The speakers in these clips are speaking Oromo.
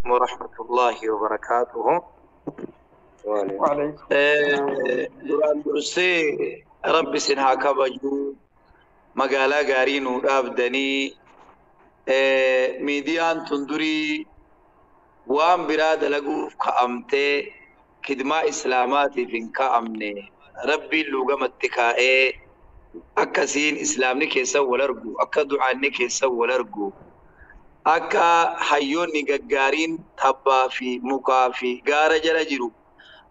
Warahmatullahi wabarakaatuhu. Waalaikum. Duraan dursee Rabbi isin haa kabaju, magaalaa gaarii nuu dhaabdanii. Miidiyaan tun durii waan biraa dalaguuf ka'amtee kidmaa islaamaatiif hin ka'amne. Rabbiin luugamatti kaa'ee akkasiin islaamni keessa wal argu, akka du'aanni keessa wal argu, akka hayyoonni gaggaariin tabbaa fi mukaa fi gaara jala jiru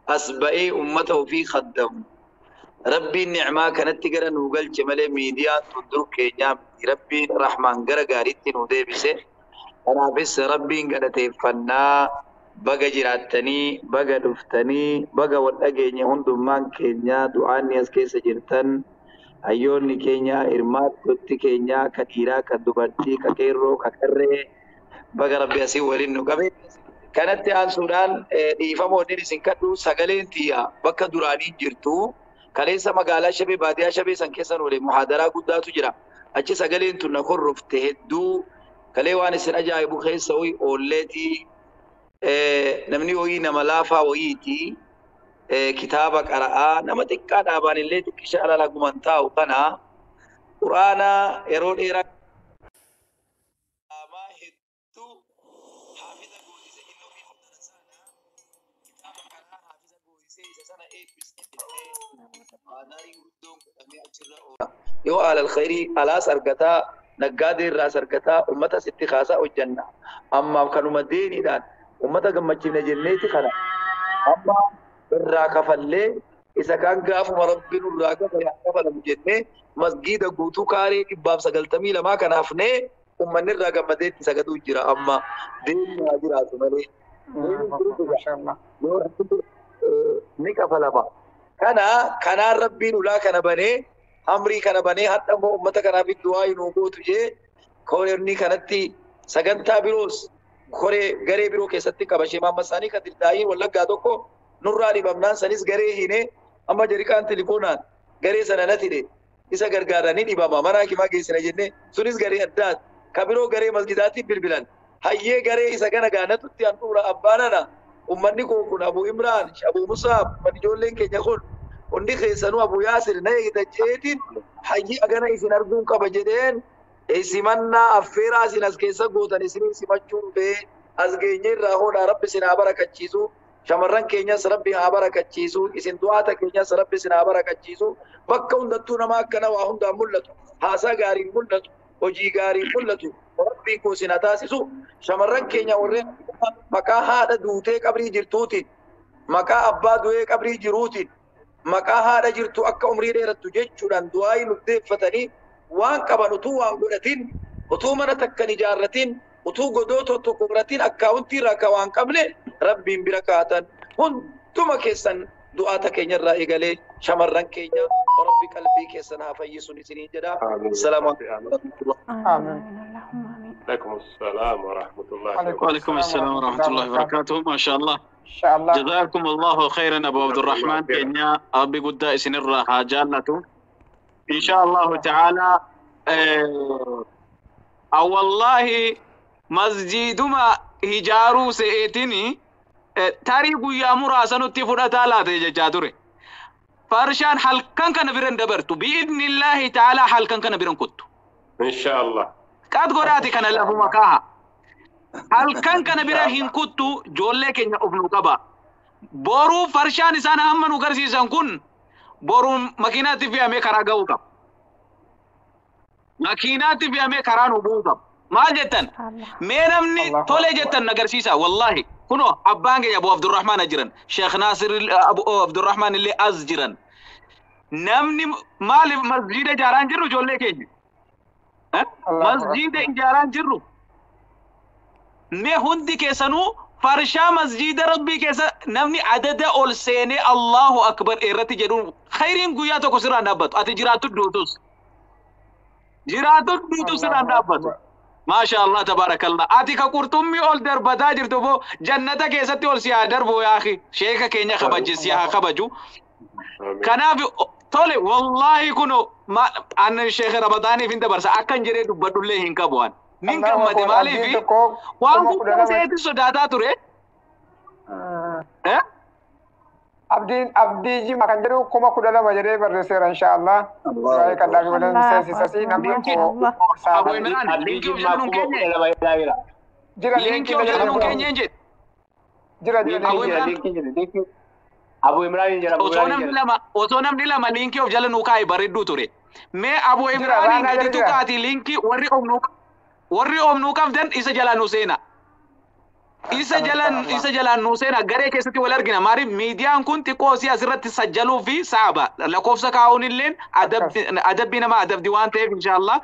as ba'ee ummata ofii khaddamu. Rabbiin ni'maa kanatti gara nuu galche malee miidiyaan tun dur keenyaa miti. Rabbiin rahmaan gara gaariitti nuu deebise. Kanaafis Rabbiin galateeffannaa. Baga jiraattanii, baga dhuftanii, baga wal dhageenye hundummaan keenya. Du'aanni as keessa jirtan, hayyoonni keenya, hirmaattotti keenya, ka dhiiraa, ka dubartii, ka qeerroo, ka qarree, baga Rabbi asii waliin nu qabe. Kanatti aansuudhaan dhiifamoonni isin kadhu, sagaleen tiyya bakka duraanii jirtu. Kaleessa magaalaa Shabee, baadiyaa Shabee san keessan oole, muhaadaraa guddaatu jira. Achi sagaleen tun na korrofte hedduu. Kalee waan isin ajaa'ibu keessa hoyi oolleetii namni hoyii nama laafaa wayiiti, kitaaba qara'aa, nama xiqqaa dhaabaan illee xiqqisha ala laguman taa'u kana quraana yeroo dheeraa hedduu haafiza goosise. Inni ofii darasaadha, kitaaba karaa haafiza goosisee isa sana eebbisne jennee muhaadariin guddoon godhamee achirra oola. Yoo alal khayrii alaas argataa, naggaadee irraas argataa, ummata sitti kaasaa hojjanna. Ammaaf kanuma deeniidhaan ummata gammachiifne jenneeti kana amma irraa kafallee, isa kaan gaafuma Rabbi nurraa kafale haa kafalamu jennee masgiida guutuu kaaree 192 kan hafnee ummanni irraa gammadee itti sagaduu jira. Amma deemni haa jiraatu malee. Mashallah. Yoo ni kafalama. Kana kanaan Rabbiin ulaa kana banee, amrii kana banee, hadha immoo ummata kanaaf du'aa nuu gootu jee koreenni kanatti sagantaa biroos koree garee biroo keessatti qabashee maamma isaanii kan dildaa'iin Wallaggaa tokko nurraa dhibamnaan sanis garee hiinee amma jariqaan tilifoonaan garee sana natti hidhe, isa gargaaranii dhibama mana hakimaa geessina jennee, sunis garee addaati. Ka biroo garee masgidaatti bilbilan hayyee garee isa kana gaanatutti handhuura abbaanana ummanni koo kun, Abu Imraan, Abu Musaab, ummanni ijoolleen keenya kun hundi keessanuu, Abu Yaasir na eegda jeetiin, hayyee agana isin arguun qaba jedheen simannaa affeeraa isin as keessa gootan isinin simachuu dhufee as geenye irraa hoodhaa. Rabbi isin haa barakachiisu. Shamarran keenyas Rabbi haa barakachiisu. Isin du'aata keenyas Rabbi isin haa barakachiisu. Bakka hundattuu nama akkana waa hundaan mul'atu, haasaa gaariin mul'atu, hojii gaariin mul'atu Rabbiin koo isin haa taasisu. Shamarran keenya warreen maqaa haadha duutee qabrii jirtuutiin, maqaa abbaa du'ee qabrii jiruutiin, maqaa haadha jirtu akka umrii dheerattu jechuudhaan du'aayii nuddeeffatanii waan qaban utuu waan godhatin, utuu mana takkan ijaarratin, utuu godoo tokko horatin, akkaawuntii irraa akka waan qabne Rabbiin bira kaatan hunduma keessan, du'aata keenyarraa eegalee shamarran keenya, Rabbi qalbii keessan haa fayyisuun isiniin jedha. Salaamu alaikum. آمين. اللهم آمين. عليكم السلام ورحمة الله. وعليكم السلام ورحمة الله وبركاته. ما شاء الله. إن شاء الله. جزاكم الله خيرا أبو عبد الرحمن keenya. Rabbi guddaa isinirraa haa jaallatu إن شاء الله تعالى. والله masjiiduma ijaaruu se'eetini tarii guyyaa muraasa nutti fudhataa laata jechaa ture. Farshaan halkan kana biran dabartu بإذن الله تعالى, halkan kana biran kuttu. إن شاء الله. Qad godhaati kana lafuma kaaha. Halkan kana bira hin kuttu. Ijoollee keenya of nu qaba. Boruu farshaan isaan hamma nu garsiisan kun boruu makiinaatti fe'amee karaa ga'uu qaba. Makiinaatti fe'amee karaa nu bu'uu qaba. Maal jettan? Allah. Mee namni Allahu tole Akbar. jettan na agarsiisa. Wallahi. Kunoo abbaan keenya Abu Abdurrahmaan as jiran. Sheekh Naasir Abu Abdurrahmaan illee as jiran. Namni maaliif masjiida ijaaraan jirru ijoollee keenya? Eh? Allahu Masjiida ijaaraan jirru. Mee hundi keessanuu farshaa masjiida Rabbii keessa namni adada ol seenee Allahu Akbar irratti jedhuun khayriin guyyaa tokko sirraan dhaabbatu. Ati jiraattu duutus. Jiraattu duutus sirraan dhaabbatu. Maasha Allah, tabaarakallah. Ati ka qurxummii ol darbataa jirtu boo jannata keessatti ol si haa darbu yaa akhi. Sheeka keenya kabaje si haa kabaju. Kanaaf tole, wallahi kuno an Sheekh Ramadaaniif hin dabarsa, akkan jedhee dubbadhullee hin qabu an. Nin Allahu gammade akbar. Abdiin maaliifi tokko waan kuma kudha guddaa lama. seeti sodaataa ture. Eh? Abdiin Abdii Jima kan jedhu 12,000 jedhee barreesseera inshallah. Waa'ee kadhaa fi walan seensisasii namni Linkii tokko Abu saafate. Imraan Abdii linkii of Jimmaa jala nuun kuma keenye. kudha lama jedhaa jira. Jira Linkii linkii of jala jala nuun keenye hin jedhe. Jira jira Abu Linkii jira Imraan linkii jira linkii. Abu Imraan jira Abu osoo Imraan namni jira. lama osoo namni lama linkii of jala nuu kaa'e bareedduu ture. Mee Abu Jira Imraaniin raanaa gadi jala jira. tuqaati linkii warri omnuu warri omnuu qabdan isa jalaa nu seena. Isa Akkana jalaan inshallah. isa jalaan nu seena garee keessatti wal argina. Maaliif miidiyaan kun xiqqoo si asirratti sajjaluu fi saaba lakkoofsa kaa'uun illeen Akkas. adabbii nama adabdi waan ta'eef inshallah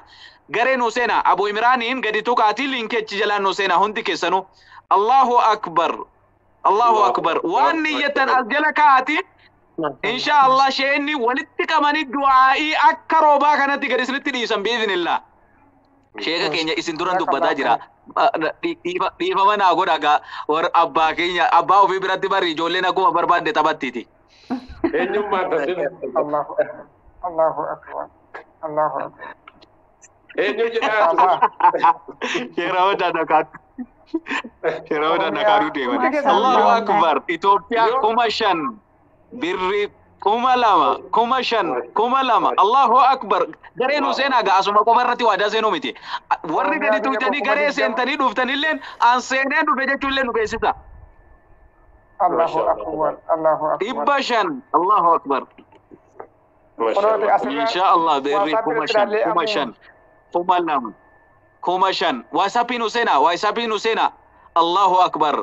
garee nu seena. Abu Imraaniin gadi tuqaati linkii achi jalaan nu seena hundi keessanuu. Allahu akbar. Allahu Allahu akbar. akbar. Waan niyyattan as jala kaa'ati insha Allah sheenni walitti qabanii du'aa'ii akka roobaa kanatti gad isinitti dhiisan biiznillah. Sheeka keenya isin duran dubbataa jira. Dhiifama naa godha gaa warra abbaa keenya abbaa ofii biratti bari ijoolleen akkuma barbaadde taphattiiti. Eenyummaan tasina. Allahu akbar. Allahu akbar. Allahu akbar. Eenyu jedhaa? Allah. Sheera nakaa. Sheera Oromiyaa nakaaduu deeman. hundi keessan Allahu Allahu akbar. Itoophiyaa Yoo 5,000 birri 2,000 5,000 2,000 Allahu akbar. Garee nu seenaa gaa asuma qofa irratti waadaa seenuu miti. Warri Oromiyaa gadi biyya koo tuutanii kuma garee 20. seentanii dhuftanilleen an seenee dhufe jechuullee nu beeksisa. Allahu Masha Allah. akbar. Allahu akbar. 500 Allahu akbar. Masha Kunooti Allah. asirra Insha Allah birri WhatsApp kuma irratti shan ilaallee kuma ammoo shan 2,000 5,000 WhatsAppiin nu seenaa WhatsAppiin nu seenaa Allahu akbar.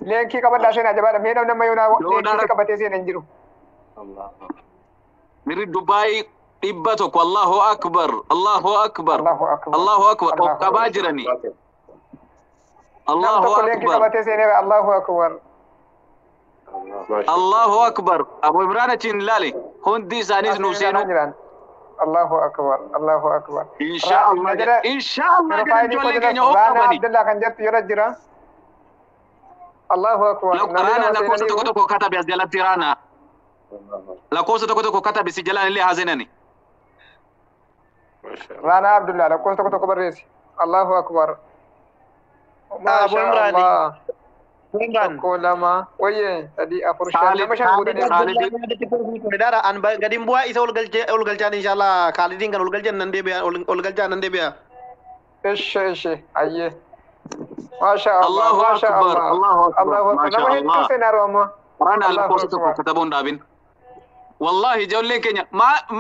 Leenkii qabadhaa seenaa jabaadha. Mee namni amma yoonaa leenkii Doolaara qabatee seenaa hin jiru. birri Dubaay 100 Allahu akbar Allahu akbar Allahu akbar. Allahu akbar of Allahu qabaa akbar. jirani Nam Allahu tokko leenkii akbar qabatee seeneera. Allahu akbar. Masha Allahu Allah. akbar Abu Imraan achiin ilaali hundi isaaniis nu Asii ilaalaa seenuu jiran. Allahu akbar. Allahu akbar. insha Allah Na jala jedha insha Allah jedha piroofaayilii koo ijoolleen jala keenya of Raanaa qabani. Abdullah kan jettu jala jira. Allahu akbar. Namni Raanaa lama lakkoofsa tokko seenaniiru. tokko katabe as jalatti Raanaa lakkoofsa tokko tokko katabe si jalaan illee haa seenani. Masha Allah. Raanaa Abdullah lakkoofsa tokko tokko barreessi. Allahu akbar. Abu Maasha Imraan. Allah. Imraan. Tokko lama wayyee sadii afur shan Khalid nama shan Khalid guutaniiru. Khalid Dara an gadin bu'aa isa ol galchee ol galchaan inshallah Khaalidiin kan ol galchan nan deebi'a ol galchaan nan deebi'a. Ishi ishi ayyee. Maasha Allah Allahu maasha akbar Allah. Allahu akbar Allahu akbar. maasha Nama hedduu Allah. seenaaru amma. Raanaa Allahu lakkoofsa tokko akbar. katabuun dhaabin. Wallahi ijoolleen keenya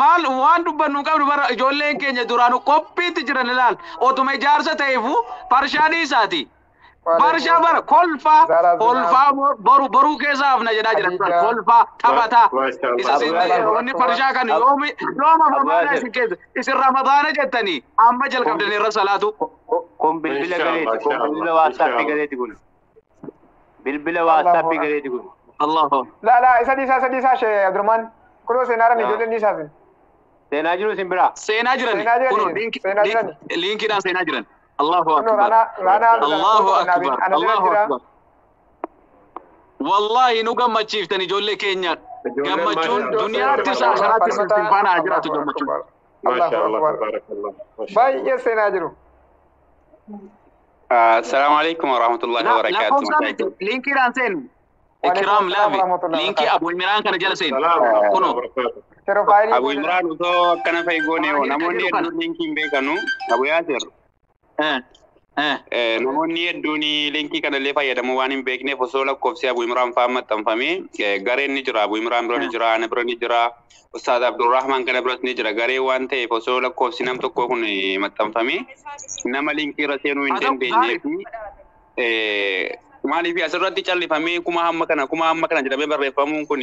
maal waan dubbannu hin qabnu bara ijoolleen keenya duraanu qophiitti jiran ilaal otuma ijaarsa ta'eefu farshaa dhiisaati. Farshaa bara kolfaa Zara Zinaab. kolfaa boru boruu keessa hafna jedhaa jira Khadija. kolfaa taphataa. Masha Allah. Isa Abu isin Yaasir. wanni farshaa kan yoomi yooma Abu ramadaana Yaasir. isin keessa isin ramadaana jettanii amma jalqabdanii irra salaatu. Kun bilbila Insha Allah. galeeti. Kun Insha bilbila Allah. WhatsApp Insha Allah. galeeti kun. Bilbila Allahu WhatsApp akbar. galeeti kun. Allahu. La la isa dhiisaa isa dhiisaa shee Abdurrahman. Kunoo seenaaran ijoolleen dhiisaa sin. Seenaa jiru isin biraa. Seenaa jirani. Seenaa jirani. Kunoo liinki Seenaa jirani. liinkiidhaan seenaa jiran. Allahu Kunoo akbar. Raanaa Raanaa Abdullah Allahu lakkoofsa tokko naabin. akbar. Ana jala Allahu jira. akbar. Wallahi nu gammachiiftan ijoollee keenya. Ijoolleen Gammachuun maasha Allah. duniyaattis akhirattis Falmata. isin faana haa jiraatu Allahu gammachuun. akbar. Masha Allahu Allah. akbar. Tabarakallah. Masha Allah. Baay'ee seenaa jiru. Assalamu alaikum warahmatullahi wabarakatuh. Lakkoofsa miti liinkiidhaan seeni. Waalaikum Ikiraam salaam laafi warahmatullahi liinkii wabarakatuh. Abu Imraan kana jala seeni. Salaam wa rahmatullahi Kunoo wa barakatuh. Piroofaayilii Abu koo jala. Imraan osoo akkana fa'i goone hoo Maahir ka namoonni jedhu kana. hedduun liinkii hin beekanu. Abu Yaasir Eh, eh. namoonni hedduun liinkii kanallee fayyadamuu waan hin beekneef osoo lakkoofsi Abu Imraan fa'aa maxxanfamee gareen ni jira. Abu Imraan bira ni jira, ana bira ni jira, Ustaaz Abdurrahman kana biras ni jira. Garee waan ta'eef osoo lakkoofsi nam tokkoo kun maxxanfamee nama liinkii irra seenuu hin Haa ta'u dandeenyee gaarii. fi maaliif asirratti callifamee kuma hamma kana jedhamee barreeffamuun kun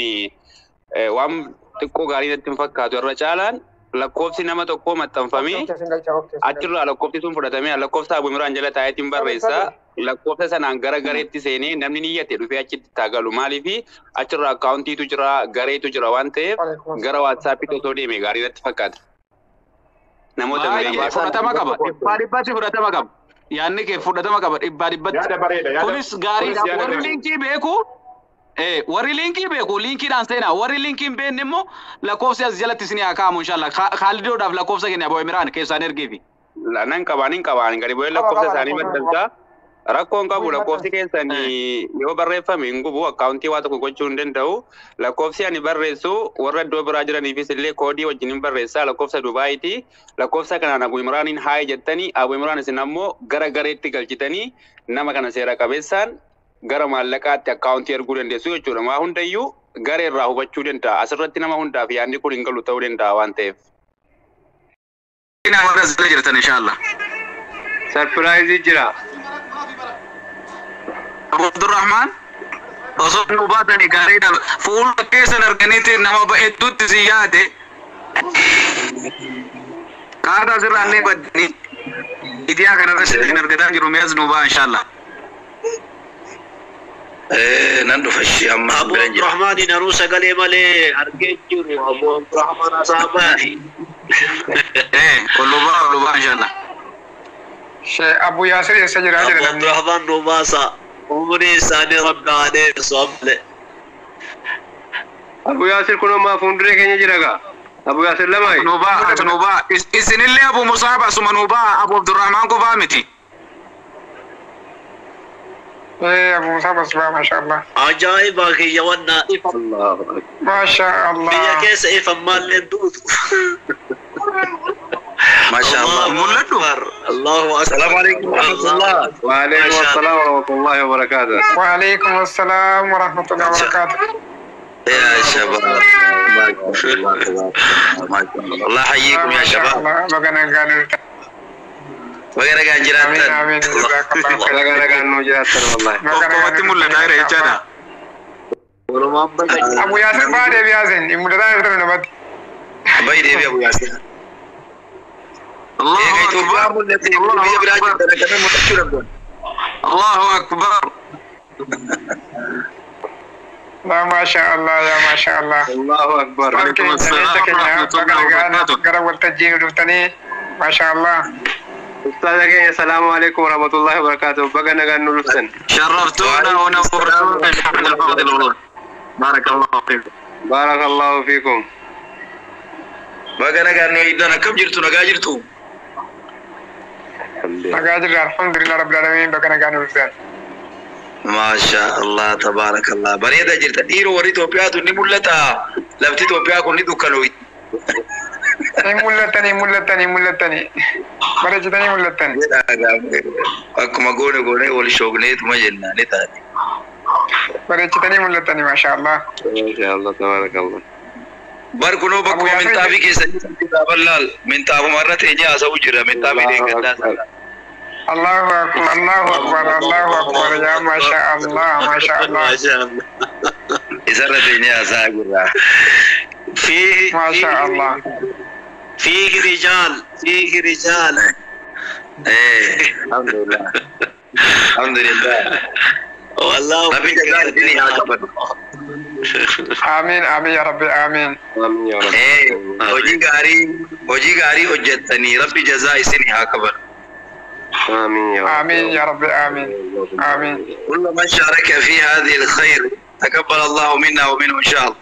waan xiqqoo gaarii natti hin fakkaatu. Irra caalaan lakkoofsi nama tokkoo Okey maxxanfamee okey sin galcha okey sin galcha. achirraa lakkoofsi sun fudhatamee lakkoofsa Abu Imraan jala taa'eetiin Sabi barreessa. sabi. Lakkoofsa sanaan gara gareetti seenee namni niyyate dhufee achitti taagalu. Maaliif achirraa akkaawuntiitu jira gareetu jira waan ta'eef Waalaikum gara salaam waatsaappiitti warahmatullahi. osoo deeme gaarii natti fakkaata. Namoota hin Baay'ee beekne. fudhatama qaba. Dhibbaa dhibbatti fudhatama qaba. Yaadni kee fudhatama qaba dhibbaa dhibbatti. Yaada bareeda. Yaada Kunis kunis gaariidha. yaada Warri bareeda. liinkii beeku warri liinkii beeku liinkiidhaan seenaa. Warri liinkii hin beekne immoo lakkoofsi as jalatti isin haa kaa'amu inshallah. Khaalidoodhaaf lakkoofsa kenna Abu Imraan keessaan ergeefi. Nan qabaan hin qabaan gadi bu'ee Qaba lakkoofsa qaba isaanii lakkoofsa maxxansaa. Rakkoon qabu Bu'ee lakkoofsi maxxansa. keessan yoo barreeffame hin gubu akkaawuntii waa tokko gochuu hin danda'u. Lakkoofsi ani barreessu warra iddoo biraa jiraniifis illee koodii wajjin hin barreessaa lakkoofsa Dubaayiiti. Lakkoofsa kanaan Abu Imraaniin haaya jettanii Abu Imraan isin ammoo gara gareetti galchitanii nama kana seera qabeessaan gara maallaqaatti akkaawuntii erguu dandeessu jechuudha. Waa hundayyuu garee irraa hubachuu danda'a. Asirratti nama hundaaf yaadni kun hin galu ta'uu danda'a waan ta'eef. Nama warra asirra jirtan inshallah. Sarpiraayizii jira. Abu Abdurrahman osoo nu baatanii gaariidha. Fuula keessan arganitti nama hedduutti si yaade. Kaata asirraa illee baddanii idiyaa kanarra isin argataa jiru mi'as nu ba'a inshallah. Nan dhufa ishee amma Abu biran jira. Abdurrahmaaniin haruu sagalee malee argee jiru. Abu Abdurrahmaan Asaabaati. Ol nu ba'a inshallah. Shee Abu Yaasir eessa jira Abu jedha namni. Abdurrahmaan nu baasa. Umrii isaanii rabbi haa dheeressu ammallee. Abu Yaasir kun ammaa fuulduree keenya jira gaa. Abu Yaasir lamaayi. Nu ba'a as nu ba'a. Isinillee Abu Musaab asuma nu ba'a Abu Abdurrahmaan qofaa miti. Abu Musaa Basbaa maasha Allah. Ajaa'iba kiyya wannaa ifa. Allahu akbar. Maasha Biyya Allah. keessa ifa maallee duutu. Maasha Allah. Allahu Mul'adhu. akbar. Allahu akbar. Salaamu alaikum warahmatullah. Wa alaikum Maasha assalam wa rahmatullahi wa barakatuh. Wa alaikum assalam wa rahmatullahi wa barakatuh. يا شباب ما شاء الله تبارك الله ما شاء الله الله يحييكم يا Maasha شباب Allah. Baga nagaan dhuftan. Baga nagaan Amiin jiraattan. amiin. Jazakallahu khairan. Nagaa nagaan nuu jiraattan wallahi. Baga nagaan Qofatti mul'ataa jira jechaadha. Walumaan baga. Abu Yaasir fa'aa deebi'aa isin. Hin mul'ataa jirtan namatti. Bayi deebi Abu Yaasir. Allahu Eega Itoophiyaa akbar. mul'ate Allahu biyya biraa akbar. jirtan akkamiin mul'achuu dhabdan? Allahu akbar. La maasha Allah ya maasha Allah. Allahu akbar. Ustaz Waalaikum keenya assalam leenca keenya baga warahmatullahi nagaan wabarakatuh. gara waltajjii nu dhuftanii maasha Allah. Ustaaza keenya salaamu alaikum wa rahmatullahi wa barakatuh. Baga nagaan nu dhuftan. شرفتونا ونورتونا يا أحمد الفاضل والله. بارك الله فيكم. Barakallahu fiikum. Baga nagaan nu eegdan akkam jirtu nagaa jirtu? Nagaa jirra alhamdulillah rabbil alamin baga nagaan nu dhuftan. Maasha Allah tabaarakallah. Bareedaa jirta dhiiroo warri Itoophiyaatu ni mul'ata. Lafti Itoophiyaa kun ni dukkanooyi. Hin mul'attanii hin mul'attanii hin mul'attanii. Bareechitanii mul'attanii. Jedhaa gaafa akkuma goone goone wal shoogneetuma jennaan ni taate. Bareechitanii mul'attanii maasha Allah. Masha Allah tabarakallah. Bar kunoo Abu bakkuma Yaasir minxaafii keessa jirtu laal minxaafuma irra teenyee haasa'u jira minxaafii Allahu deeggaddaa akbar. sana. Allahu akbar Allahu akbar Allahu akbar ya maasha Allah maasha Allah Maasha Allah. Isarra teenyee haasa'aa jirra. فيه maasha Allah. فيه رجال فيه رجال. Eh, alhamdulillah. Alhamdulillah. والله Rabbi jazaa isinii haa qabatu. Amiin amiin ya rabbi amiin. Amiin yaa rabbi. Eh, hojii gaarii hojjettanii rabbi jazaa isinii haa qabatu. Amiin yaa rabbi. Amiin ya rabbi amiin. Amiin. كل من شارك في هذه الخير تقبل الله منا ومنه إن شاء الله.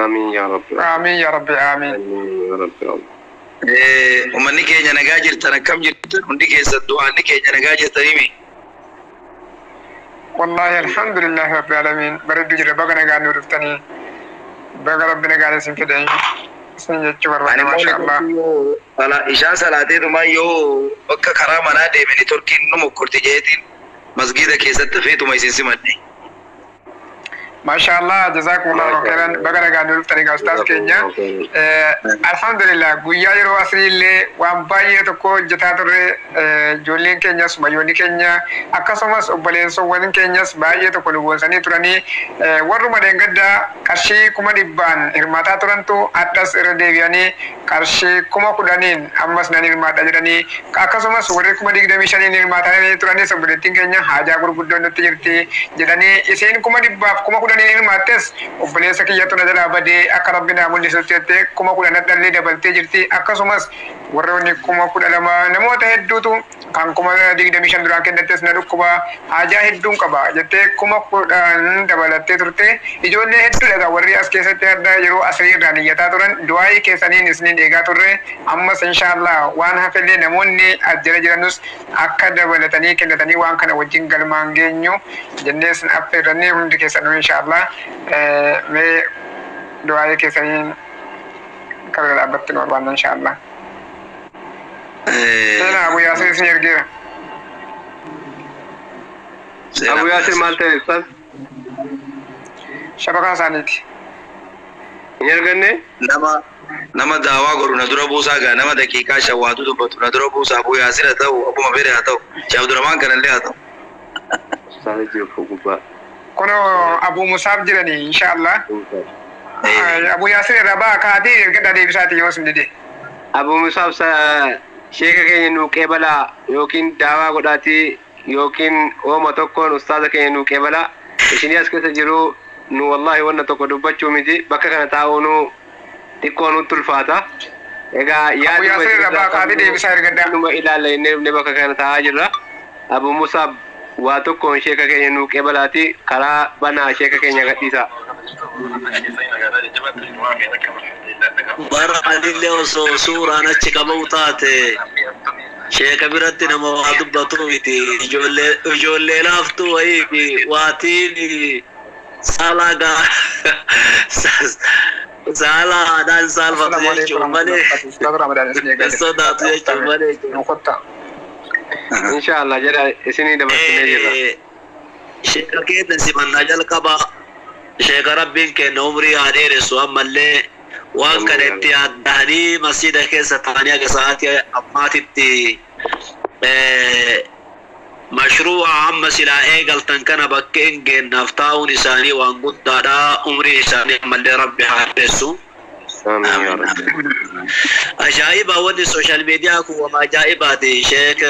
Amiin yaa rabbi. Amiin ya rabbi amiin. Amiin yaa rabbi. Eh, uummanni keenya nagaa jirtan akkam jirtan hundi keessan du'aanni keenya nagaa jirtanimi. Wallahi alhamdulillah rabbil alamin bareedu jira baga nagaan nu dhuftanii baga rabbi nagaan isin fide isin jechuu Ani barbaada maasha Allah. immoo ishaa salaateetumaan yoo bakka karaa manaa deemeni torkiin nu mokkorti jeetiin masgiida keessatti hafeetuma isin simadhe. Maasha Allah jazakumullahu khairan baga nagaan nu dhuftanii gaa ustaas keenya. Alhamdulillah guyyaa yeroo asii illee waan baay'ee tokko hojjetaa turre ijoolleen keenyas mayyoonni keenya akkasumas obboleessowwan keenyas baay'ee tokko nu boonsanii turanii warruma dheengaddaa qarshii 100,000 hirmaataa turantu hadhas irra deebi'anii qarshii 10,000 ammas nan hirmaadha jedhanii akkasumas warri 25,000 hirmaataa turanis obboleettiin keenya haajaa gurguddoon nutti jirti jedhanii isiin 100,000 10,000 hirmaattes obboleessa kiyyatu na jalaa badee akka rabbi naa mul'isutti jettee 10,000 hadhallee dabaltee jirti akkasumas Warroonni 12,000 namoota hedduutu kan 25,000 duraan kennattes na dhukkuba haajaa hedduun qaba jettee 10,000 dabalattee turte. Ijoollee hedduudha egaa warri as keessatti adda yeroo asrii irraan iyyataa turan du'aayii keessaniin isiniin eegaa turre. Ammas inshaallah waan hafellee namoonni as jala jiranus akka dabalatanii kennatanii waan kana wajjin galmaan geenyu jennee isin affeerrannee hundi keessanuu inshaallah mee du'aayii keessaniin kabira dhaabbatti nu barbaanna inshaallah. Seenaa Abu Yaasir isin ergeera. Abu Yaasir maal ta'e ustaaz? Shabakaa isaaniiti. Hin arganne? Nama daawaa godhu na dura buusaa gaa nama daqiiqaa shawwaatu dubbatu na dura buusaa Abu Yaasir haa ta'u abbuma fedhe haa ta'u Sheekh Abdurrahmaan kanallee haa ta'u. Ustaaz jiru gubbaa. Kunoo Abu Musaab jiranii inshaallah. Abu Yaasir irraa ba'a kaatee ergadhaa deebisaati yoo isin dide. Abu Musaab sheeka keenya nuu qeebalaa yookiin daawaa godhaatii yookiin ooma tokkoon ustaaza keenya nuu qeebalaa. Isinii as keessa jiru nu wallaahi wanna tokko dubbachuu miti bakka kana taa'uu nu xiqqoo nutti ulfaata. Egaa Abu yaaduma Yaasir irraa ba'a kaatee deebisaa ergadhaa. numa ilaalla jennee dhufnee bakka kana taa'aa jirra. Abu Musaab waa tokkoon sheeka keenya nuu qeebalaati karaa banaa sheeka keenya gadhiisa. Bara anillee osoo suuraan achi qabamu taate sheeka biratti nama waa dubbatu miti. Ijoollee laaftuu wayii fi waatiin saalaa gaa saalaa haadhaan saalfatu Assalaamu alaikum jechuun malee warahmatullahi wabarakatuh. Ustaaz Ramadaan isin eegaa hin jira. sodaatu jechuun malee. Nu kottaa. Inshaallah jedha isinii dabarsinee jirra. Sheeka keenya simannaa jalqaba. Sheeka rabbiin kenna umrii haa dheeressu ammallee waan kana itti yaaddahanii masjida keessa ta'anii haga sa'aatii ammaatitti mashruu'a amma silaa eegaltan kana bakkee hin geennaaf taa'uun isaanii waan guddaadha. Umrii isaanii ammallee rabbi haa dheeressu. Amiin yaa Rabbi. Ajaa'iba wanni sooshaal miidiyaa kun waan ajaa'ibaati. Sheek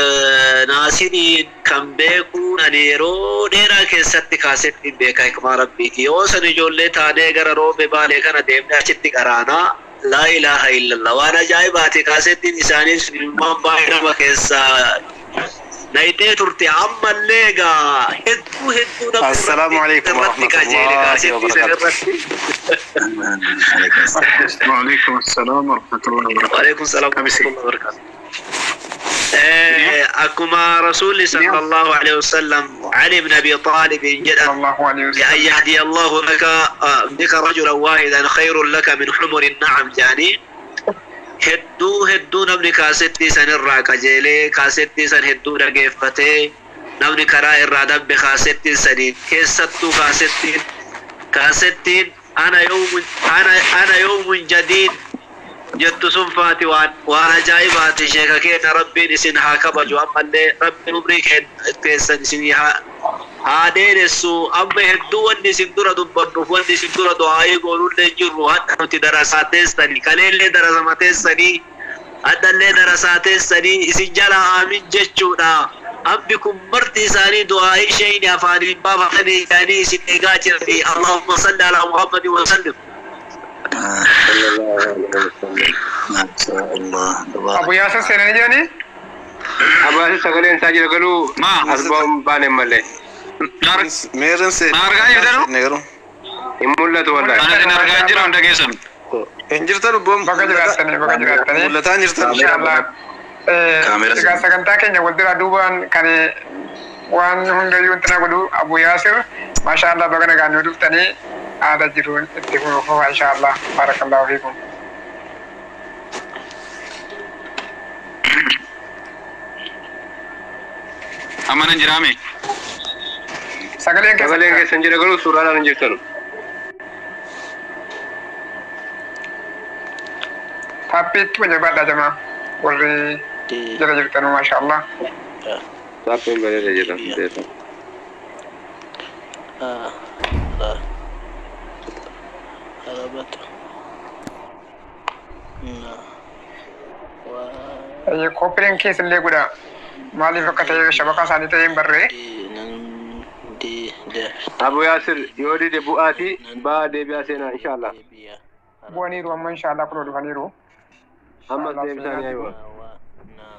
Naasiriin kan beekuun ani yeroo dheeraa keessatti kaasetti hin beeka hikmaa rabbiiti. Yoo san ijoollee taanee gara roobe baalee kana deemnee achitti qaraanaa. Laa ilaaha illallah. Waan ajaa'ibaati kaasettiin isaanii sun ilmaan baay'ee nama keessaa nayitee turte ammallee egaa hedduu hedduu namni السلام عليكم irratti ورحمة qajeele الله kaasettii san وبركاته. irratti. وعليكم السلام ورحمة الله وبركاته. وعليكم السلام ورحمة الله وبركاته. أكما رسول صلى الله عليه وسلم علي بن أبي طالب جدًا Sallallahu alaihi wasallam. لأن يهدي الله لك بك رجلا واحدا خير لك من حمر النعم جاني hedduu hedduu namni kaasettii san irraa qajeelee kaasettii san hedduu dhageeffatee namni karaa irraa dabbe kaasettiin saniin keessattuu kaasettiin ana yawmun jadiid jettu sun faati waan ajaa'ibaati. Sheeka keenya rabbiin isin haa kabaju ammallee rabbiin umrii keessan isin haa dheeressu. Amma hedduu wanni isin dura dubbannuuf wanni isin dura du'aa'ii goonullee hin jirru. Hadha nuti darasaa teessanii kaleellee darasama teessanii haddallee darasaa teessanii isin jala aamin jechuudha. Ambi kun marti isaanii du'aa'ii shayni afaaniin baafatanii isaanii isin eegaa jiranii. Allahumma salli alaa Muhammadin wa sallim. Abu Yaasir seenanii jiranii? Abu Yaasir sagaleen isaa jira garuu as ba'uun baane malee. Meerren Na argaa jirtanu? Garuu. Hin mul'atu wallahi. Ana isin argaa hin jiru hunda keessan. Hin jirtan obbo. Bakka jiraattanii bakka jiraattanii. Mul'ataa hin jirtan. Inshaallah. Kaamera Egaa sagantaa keenya wal duraa duubaan kan waan hundayyuu intina godhu Abu Yaasir maashaallah baga nagaan nu dhuftanii haala jiruun itti fufaa inshaallah. Barakallahu fiikum. Amma nan jiraame. Sagaleen keessa Sagaleen keessan jira garuu suuraadhaan hin jirtanu. Taappiitti wajjabaadhaa jamaa warri jala jirtanu maashaallah. Taappiin bareeda jira. Koppiliin keessa illee godha. Maaliif akka ta'e shabakaa isaanii ta'ee hin barree. Abu Yaasir yoo dide bu'aati ba'aa deebi'aa seenaa inshaallah. Bu'aniiru amma inshaallah kunoo dhufaniiru. Ammas Inshaallah deebisanii seenaa jiru.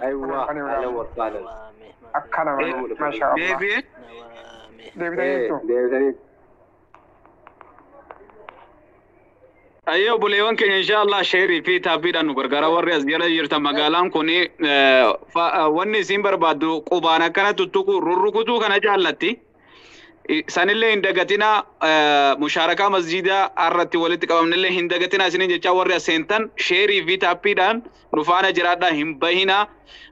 aywa. Aywa ahlan wa sahlan. Akkana malee maashaa Allah. Deebi'ee Deebitanii Eh, jirtu. deebisanii. Ayyee obboleewwan keenya insha Allah sheerii fi taappiidhaan nu gargaara warri as jala jirtan magaalaan kun wanni isin barbaaddu qubaan akkana tuttuqu rurrukutuu kana jaallatti. Sanillee hin dagatina mushaarakaa masjiidaa irratti walitti qabamnillee hin dagatina isinin jecha warri as seentan sheerii fi taappiidhaan nu faana jiraadhaa hin bahinaa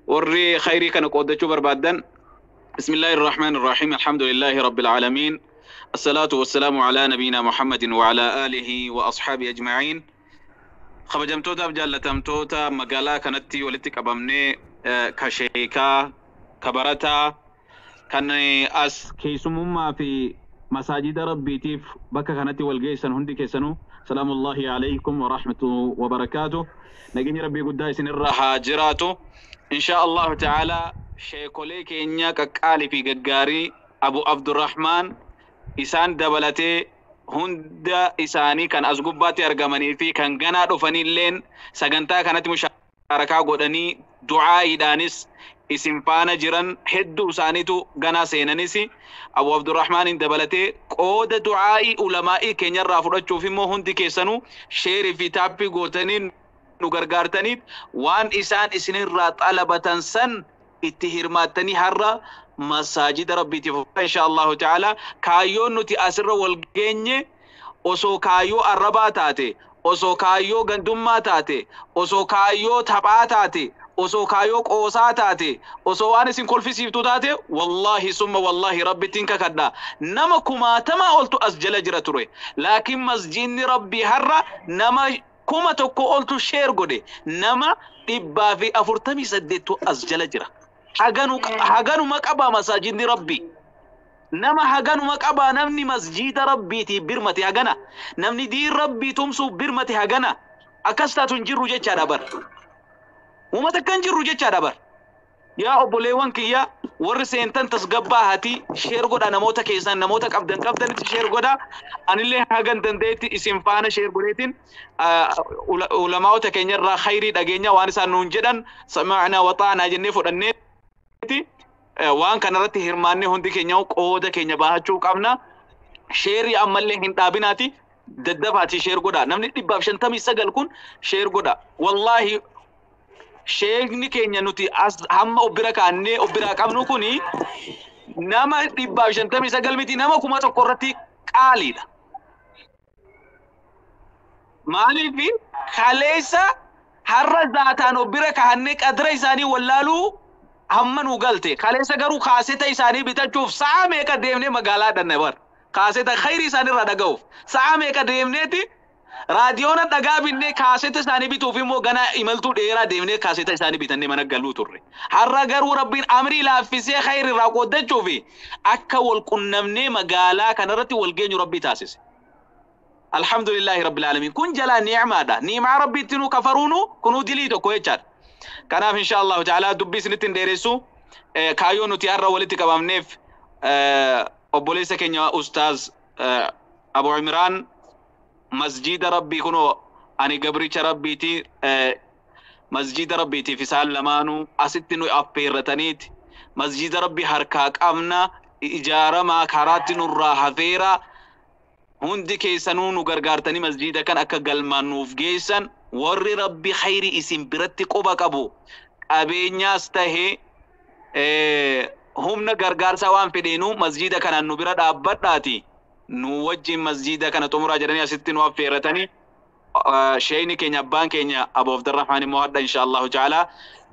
warri khayrii kana qooddachuu barbaaddan. بسم الله الرحمن الرحيم، الحمد لله رب العالمين، الصلاة والسلام على نبينا محمد وعلى آله وأصحابه أجمعين. Kabajamtootaaf jaallatamtoota magaalaa kanatti walitti qabamnee ka sheekaa ka barataa kan as keessumummaa fi masaajida rabbiitiif bakka kanatti wal geessan hundi keessanuu salaamullahi alaykum wa rahmatuhu wa barakaatu. Nageenya rabbii guddaa isinirra haa jiraatu. Insha allahu ta'ala sheekolee keenya qaqqaalii fi gaggaarii Abu Abdurrahmaan isaan dabalatee hunda isaanii kan as gubbaatti argamanii fi kan ganaa dhufanilleen sagantaa kanatti mushaarakaa godhanii du'aa'iidhaanis isin faana jiran hedduu isaaniitu ganaa seenanis Abu Abdurrahmaanin dabalatee qooda du'aa'ii ulamaa'ii keenyarraa fudhachuuf immoo hundi keessanuu sheerii fi taappii gootanii nu gargaartaniif waan isaan isinirraa xalabatan san itti hirmaattanii har'a masaajida rabbiitiif insha allahu ta'ala kaayyoon nuti asirra wal geenye osoo kaayyoo arrabaa taate, osoo kaayyoo gandummaa taate, osoo kaayyoo taphaa taate, osoo kaayyoo qoosaa taate, osoo waan isin kolfisiiftu taate, wallaahi summa wallaahi rabbittiin kakadha nama kumaatamaa oltu as jala jira ture. Laakiin masjidni rabbii har'a nama 1000 oltu share godhe, nama 148tu as jala jira. Haganu haganuma qaba masaajidni rabbii nama haganuma qabaa. Namni masjiida rabbiitiif birmate hagana, namni diin rabbii tumsuuf birmate hagana. Akkas taatu hin jirru jechaadha bar, uummata akka hin jirru jechaadha bar. Yaa obboleewwan kiyya warri seentan tasgabbaa hati share godha, namoota keessan namoota qabdan qabdanitti share godha. Anillee hagan danda'etti isin faana share godheetiin ulamaa'ota keenyarraa khayrii dhageenya waan isaan nuun jedhan sama'naa waxaanaa jennee fudhanneeti waan kanarratti hirmaannee hundi keenya qooda keenya bahachuu qabna. Sheerii ammallee hin dhaabinaati daddafaati share godha. Namni 159 kun share godha. Wallaahi sheekni keenya nuti as hamma of bira kaannee of biraa qabnu kuni nama 159 miti nama 1000 irratti qaaliidha. Maaliif kaleessa har'a zaataan of bira kaannee qadra isaanii wallaaluu hamma nu galte. Kaleessa garuu kaaseta isaanii bitachuuf sa'a meeqa deemnee magaalaa dhanne bar. Kaaseta khayrii isaanii irraa dhaga'uuf sa'a meeqa deemneeti raadiyoona dhagaa binnee kaaseta isaanii bituuf immoo gana imaltuu dheeraa deemnee kaaseta isaanii bitannee mana galuu turre. Har'a garuu rabbiin amrii laaffisee khayrii irraa qooddachuuf akka wal qunnamnee magaalaa kanarratti wal geenyu rabbii taasise. Alhamdulillahi rabbil alamin. Kun jalaa ni'maadha. Ni'maa rabbiitti nu kafaruunu kunuu dilii tokko jechaadha. Kanaaf insha Allahu ta'ala dubbii isinitti hin dheeressu. Kaayyoo nuti har'a walitti qabamneef obboleessa keenya ustaaz Abu Imraan masjida rabbii kunoo ani gabricha rabbiiti masjida rabbiitiif isaan lamaanuu asitti nu affeerrataniiti masjida rabbii harkaa qabna ijaaramaa karaatti nurraa hafeera hundi keessanuu nu gargaartanii masjida kan akka galmaan nuuf geessan warri rabbi khayri isin biratti quba qabu qabeenyaas tahee humna gargaarsaa waan fedheenuu masjida kanaan nu bira dhaabbadhaati nu wajjin masjida kana xumuraa jedhanii asitti nu affeerratanii sheeyni keenya abbaan keenya Abu Abdurrahmaan immoo hadha insha Allahu ta'ala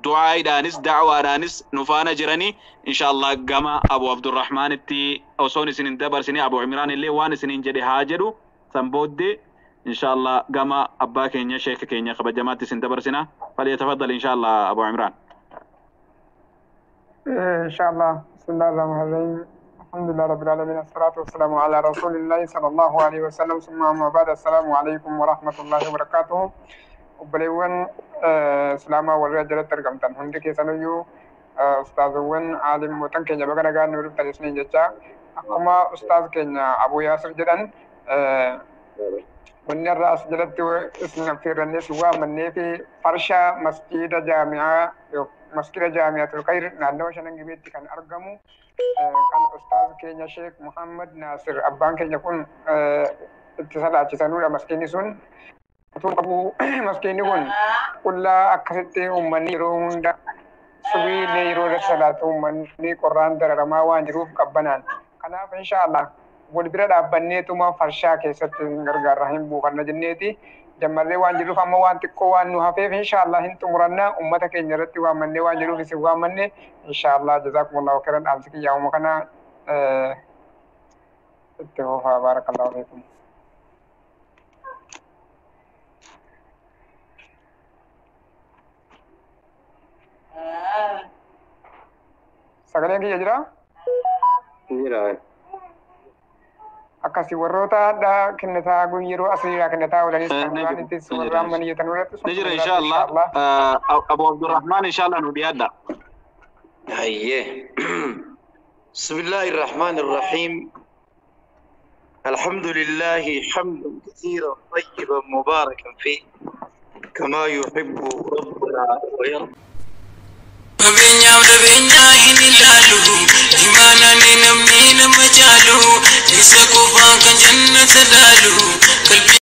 du'aaidhaanis da'waadhaanis nu faana jiranii. Insha Allah gama Abu Abdurrahmaanitti osoon isin hin dabarsine Abu Imraan illee waan isiniin jedhe haa jedhu, san booddee insha Allah gama abbaa keenya sheeka keenya kabajamaatti isin dabarsina. Falyatafaddal insha Allah Abu Imraan. إن شاء الله. بسم الله الرحمن الرحيم، الحمد لله رب العالمين، الصلاة والسلام على رسول الله صلى الله عليه وسلم، ثم أما بعد، السلام عليكم ورحمة الله وبركاته. Obboleewwan islaamaa warri jalatti argamtan hundi keessaniyyuu, ustaaziiwwan aalimootan keenya baga nagaan nu dhuftan isiniin jecha. Akkuma ustaaz keenya Abu Yaasir jedhan Wanni irraa as jalatti isin affeerrannes waamannee fi farshaa masjiida jaami'aa, masjida Jaami'atul Khayr naannawa Shanan Gibeetti kan argamu, kan ustaaz keenya Sheek Muhammad Naasir abbaan keenya kun itti salaachisanudha. Maskiinni sun utuu qabu, maskiinni kun qullaa akkasitti uummanni yeroo hunda subiilee yeroo irratti salaatu uummanni qorraan dararamaa waan jiruuf qabbanaan. Kanaaf insha Allah wal bira dhaabbanneetuma farshaa keessatti hin gargaarra, hin buufanna jenneeti jammarree waan jiruuf, amma waan xiqqoo waan nu hafeef insha Allah hin xumuranna. Ummata keenya irratti waammannee waan jiruuf isin waammanne insha Allah. Jazakumullahu khairan. Dhaamsi kiyyaa'uma kana itti fufaa. Baarakallahu fiikum. Sagaleen kiyya jira? Jira. Akkasi warroota hadha kennataa yeroo asiriidhaa kennataa oolanis kan Ni duraan jira. itti warra amma niyyatan irratti Ni jira inshallah. Abu Abdurrahman, inshallah nu dhiyaadha. Hayyee. بسم الله الرحمن الرحيم. الحمد لله حمدا كثيرا طيبا مباركا فيه كما يحب ربنا ويرضى. Qabeenyaaf dhabeenyaa hin ilaalu, imaanaan namni nama caalu, isa qofaan kan